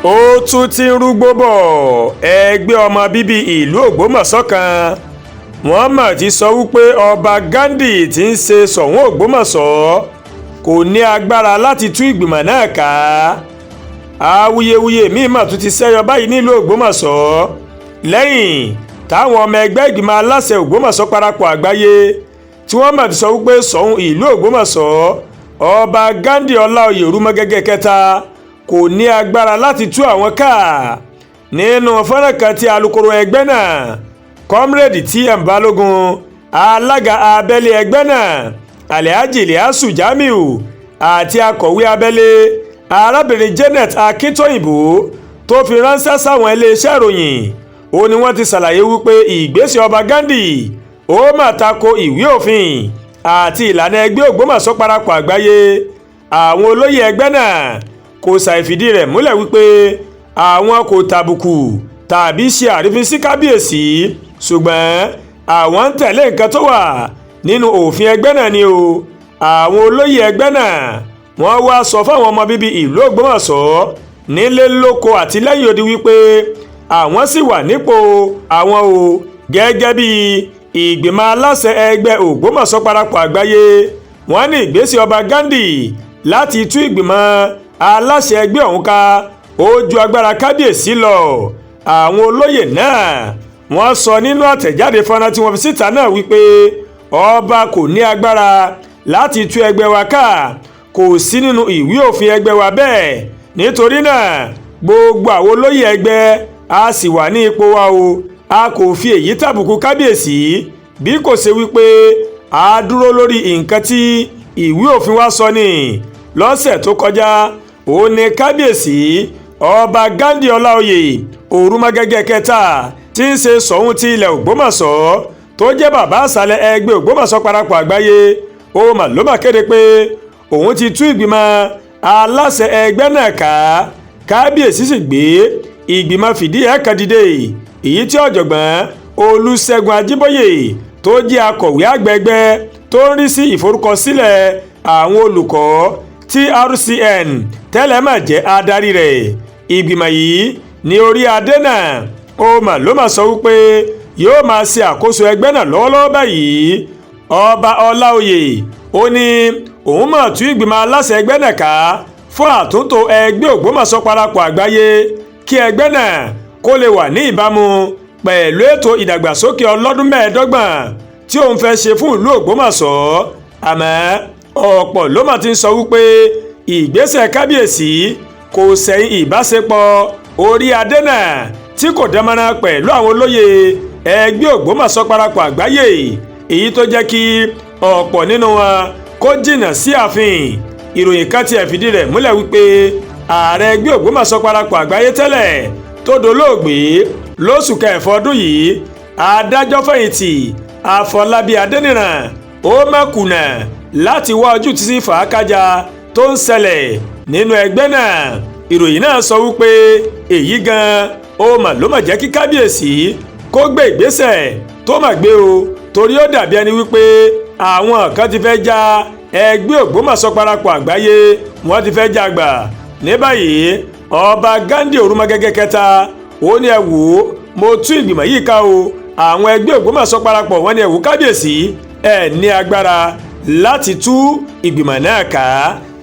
Ó tún ti ń rúgbó bọ̀. Ẹgbẹ́ ọmọ bíbí ìlú Ògbómọ̀ṣọ́ kan, wọ́n mà ti sọ wípé Ọba Ghandi tí ń ṣe Ṣọ̀ún Ògbómọ̀ṣọ́ kò ní agbára láti tú ìgbìmọ̀ náà ká. Awuyewuye míì mà tún ti ṣẹ́yọ báyìí nílùú Ògbómọ̀ṣọ́ lẹ́yìn táwọn ọmọ ẹgbẹ́ ìgbìmọ̀ aláṣẹ Ògbómọ̀ṣọ́ parapọ̀ àgbáyé tí wọ́n mà ti sọ wípé Ṣọ̀ún ìlú Ògbómọ̀ṣọ́, Ọba Ghandi Ọláoyè Òrùmọgẹ́gẹ́ kẹta, kò ní agbára láti tú àwọn ká. Nínú fọ́nrán kan tí alukoro ẹgbẹ́ náà, Comrade TM Balógun, alága abẹ́lé ẹgbẹ́ náà, Alhaji Ilyasu Jamiu, àti akọ̀wé abẹ́lé, arábìnrin Janet Akíntóyìnbó, tó fi ránṣẹ́ sáwọn iléeṣẹ́ ìròyìn, ó ní wọ́n ti ṣàlàyé wípé ìgbésẹ̀ Ọba Ghandi ó mà tako ìwé òfin àti ìlànà ẹgbẹ́ Ògbómọ̀ṣọ́ parapọ̀ àgbáyé. Àwọn olóyè ẹgbẹ́ náà kò ṣàìfìdí rẹ̀ múlẹ̀ wípé àwọn kò tàbùkù tàbí ṣe àrífín sí kábíyèsí, ṣùgbọ́n àwọn ń tẹ̀lé nǹkan tó wà nínú òfin ẹgbẹ́ náà ni o. Àwọn olóyè ẹgbẹ́ náà, wọ́n wá sọ fáwọn ọmọ bíbí ìlú Ògbómọ̀ṣọ́ nílé lóko àti lẹ́yìn odi wípé àwọn sì wà nípò àwọn o gẹ́gẹ́ bí ìgbìmọ̀ aláṣẹ ẹgbẹ́ Ògbómọ̀ṣọ́ parapọ̀ àgbáyé. Wọ́n ní ìgbésẹ̀ Ọba Ghandi láti tú ìgbìmọ̀ aláṣẹ ẹgbẹ́ ọ̀hún ká ó ju agbára kábíyèsí lọ. Àwọn olóyè náà, wọ́n sọ nínú àtẹ̀jáde fọ́nrán tí wọ́n fi síta náà wípé ọba kò ní agbára láti tú ẹgbẹ́ wa ká, kò sí nínú ìwé òfin ẹgbẹ́ wa bẹ́ẹ̀. Nítorí náà, gbogbo àwọn olóyè ẹgbẹ́ a sì wà ní ipò wa o. A kò fi èyí tàbùkù kábíyèsí, bí kò ṣe wípé a dúró lórí nǹkan tí ìwé òfin wa sọ ní. Lọ́sẹ̀ tó kọjá, òun ni kábíyèsí Ọba Ghandi Ọláoyè Òrùmọgẹ́gẹ́ kẹta, tí ń ṣe Ṣọ̀ún ti ilẹ̀ Ògbómọ̀ṣọ́, tó jẹ́ bàbá àṣàlẹ̀ ẹgbẹ́ Ògbómọ̀ṣọ́ parapọ̀ àgbáyé, ó mà ló mà kéde pé òun ti tú ìgbìmọ̀ aláṣẹ ẹgbẹ́ náà ká. Kábíyèsí sì gbé ìgbìmọ̀ fìdí ẹ̀ kan dìde, èyí tí Ọ̀jọ̀gbọ́n Olùṣègùn Ajíbóyè, tó jẹ́ akọ̀wé àgbà ẹgbẹ́ tó ń rí sí ìforúkọsílẹ̀ àwọn olùkọ́, TRCN tẹ́lẹ̀, mà jẹ́ adarí rẹ̀. Ìgbìmọ̀ yìí ní orí adé náà ó mà ló mà sọ wípé yóò máa ṣe àkóso ẹgbẹ́ náà lọ́wọ́lọ́wọ́ báyìí. Ọba Ọláoyè ó ní òun mà tú ìgbìmọ̀ aláṣẹ ẹgbẹ́ náà ká fún àtúntò ẹgbẹ́ Ògbómọ̀ṣọ́ parapọ̀ àgbáyé, kí ẹgbẹ́ náà kó lè wà ní ìbámu pẹ̀lú ètò ìdàgbàsókè ọlọ́dún 25 tí òun fẹ́ ṣe fún ìlú Ògbómọ̀ṣọ́. Àmọ́ ọ̀pọ̀ ló mà ti ń sọ wípé ìgbésẹ̀ kábíyèsí kò sẹ́yìn ìbáṣepọ̀ orí adé náà tí kò dánmọ́rán pẹ̀lú àwọn olóyè ẹgbẹ́ Ògbómọ̀ṣọ́ parapọ̀ àgbáyé, èyí tó jẹ́ kí ọ̀pọ̀ nínú wọn kó jìnnà sí ààfin. Ìròyìn kan tiẹ̀ fìdí rẹ̀ múlẹ̀ wípé ààrẹ ẹgbẹ́ Ògbómọ̀ṣọ́ parapọ̀ àgbáyé tẹ́lẹ̀ tó dolóògbé lóṣù kẹfọ́ ọdún yìí, adájọ́ fẹ̀yìntì Àfọlábí Adéníran, ó má kùnà láti wá ojútùú sí fàákájà tó ń ṣẹlẹ̀ nínú ẹgbẹ́ náà. Ìròyìn náà sọ wípé èyí gan ó mà ló mà jẹ́ kí kábíyèsí kó gbé ìgbésẹ̀ tó mà gbé o, torí ó dàbí ẹni wípé àwọn kan ti fẹ́ já ẹgbẹ́ Ògbómọ̀ṣọ́ parapọ̀ àgbáyé, wọ́n ti fẹ́ já gbà. Ní báyìí, Ọba Ghandi Òrùmọgẹ́gẹ́ kẹta ó ní, "Ẹ wò ó, mo tú ìgbìmọ̀ yìí ká o." Àwọn ẹgbẹ́ Ògbómọ̀ṣọ́ parapọ̀, wọ́n ní, "Ẹ wò, kábíyèsí, ẹ ní agbára láti tú ìgbìmọ̀ náà ká."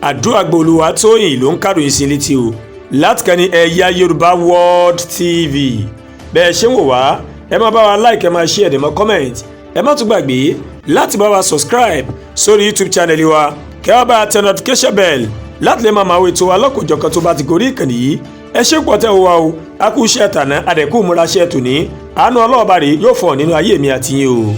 Àdúrà Gbolúwa Tóyìn ló ń káròyìn sí létí o láti kàn ní Ẹ̀yà Yorùbá World TV. Bẹ́ẹ̀ ṣe ń wò wá, ẹ máa bá wa like, ẹ máa share, ẹ máa comment. Ẹ má tún gbàgbé láti bá wa subscribe sórí YouTube channel wa, kẹ́ wá bá a tẹ notification bell láti lè máa máa wo ètò alọ́kòjọ̀kan tó bá ti gorí ìkànnì yìí. Ẹ ṣé pọ̀ tẹ́ o wa o. A kú iṣẹ́ tàná, àdẹ̀kù múra iṣẹ́ tòní. Àánú ọlọ́ọ̀bá rèé yóò fọ̀ nínú ayé mi àti yín o.